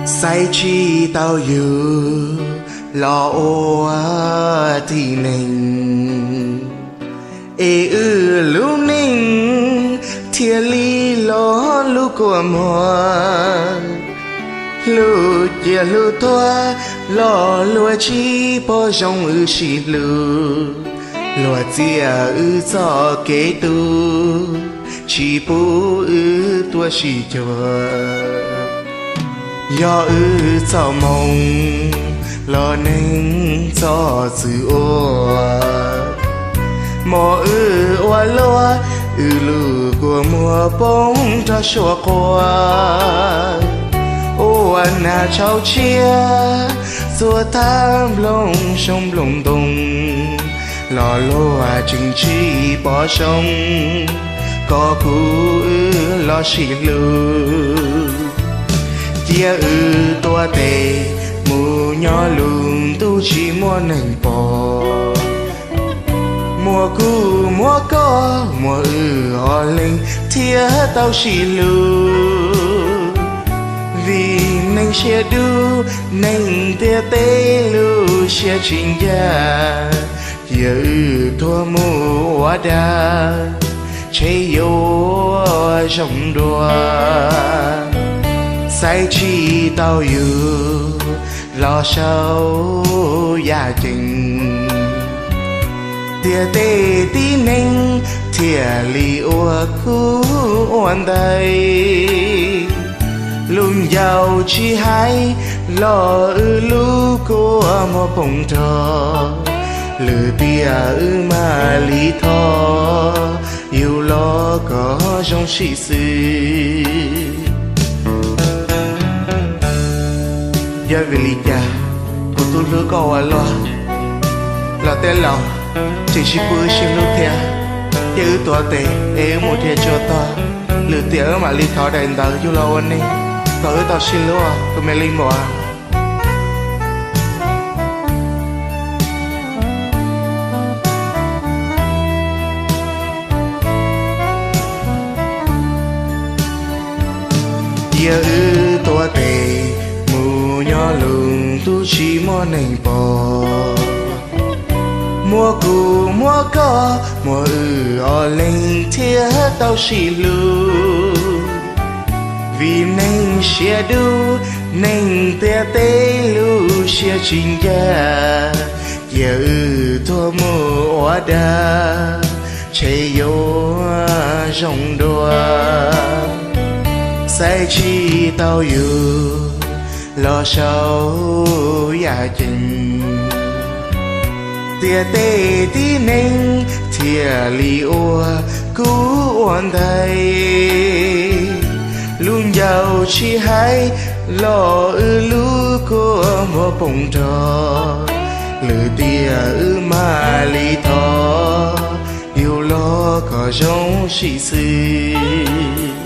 Xaiv tsis tau yus los ua tib neeg, es wb lub neej thiaj li los lub kua muag. Hlub ciaj hlub tuag los luag tsis pom zoo wb sib hlub, luag txiav wb txoj kev tu, tsis pub wb tuaj sib cuag. Yog wb txoj moo los neeg txoj txwm ua, muab wb ua luaj, wb lub kua muag poob rau suab quas. Ua nas tshauv tshiab txhua thaj nplooj xyoob nplooj ntoo, los luag tseem tsis pom zoo kom kuv wb los sib hlub. Cia wb tuav tes mus nyob lub ntuj tsis muaj neeg pom, muaj kuv muaj koj muaj wb ob leeg thiaj tau sib hlub. Vim neeg siab dub, neeg ntiaj teb lub siab tsis ncaj, cia wb tuag mus ua dab, ntshe yuav zoo dua. Xaiv tsis tau yus los sau yaj cees, ntiaj teb tib neeg thiaj li ua kub ua ntaiv. Lub ncauj tsis hais los wb lub kua muag poob nrog, lwm tiam wb mam li thov yus los kom zoo sim xwb. Yog vim li cas kuv tub hlub koj ua luaj, los tej laus tseem tsis pub wb sib hlub thiab, cia wb tuav tes es wb mus dhia tsua tog, lwm tiam wb mam li thov daim ntawv yug los ua neeg, kom wb tau sib hlub, tus me li muam. Cia wb tuav tes mus nyob lub ntuj tsis muaj neeg pom, muaj kuv muaj koj muaj wb ob leeg thiaj tau sib hlub. Vim neeg siab dub, neeg ntiaj teb lub siab tsis ncaj, cia wb tuag mus ua dab, ntshe yuav zoo dua. Xaiv tsis tau yus los sau yaj cees, ntiaj teb tib neeg thiaj li ua kub ua ntaiv. Lub ncauj tsis hais los wb lub kua muag poob nrog, lwm tiam wb mam li thov yus los kom zoo sim xwb.